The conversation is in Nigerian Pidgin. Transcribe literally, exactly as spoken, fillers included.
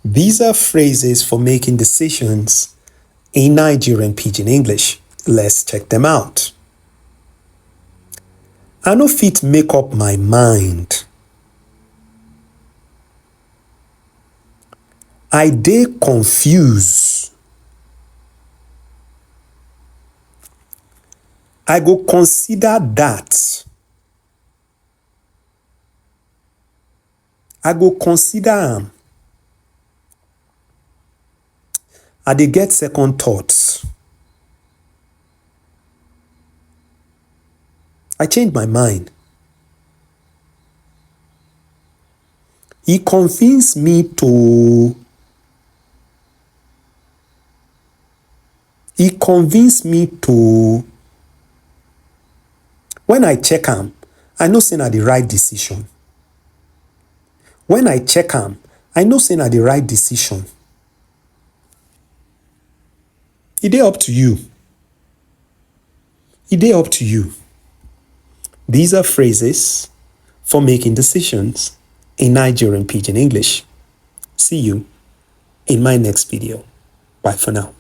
These are phrases for making decisions in Nigerian Pidgin English. Let's check them out. I no fit make up my mind. I dey confused. I go consider that. I go consider am. I dey get second thoughts. I change my mind. He convince me to. He convince me to. When I check am, I know say na the right decision. When I check am, I know say na the right decision. E dey up to you. E dey up to you. These are phrases for making decisions in Nigerian Pidgin English. See you in my next video. Bye for now.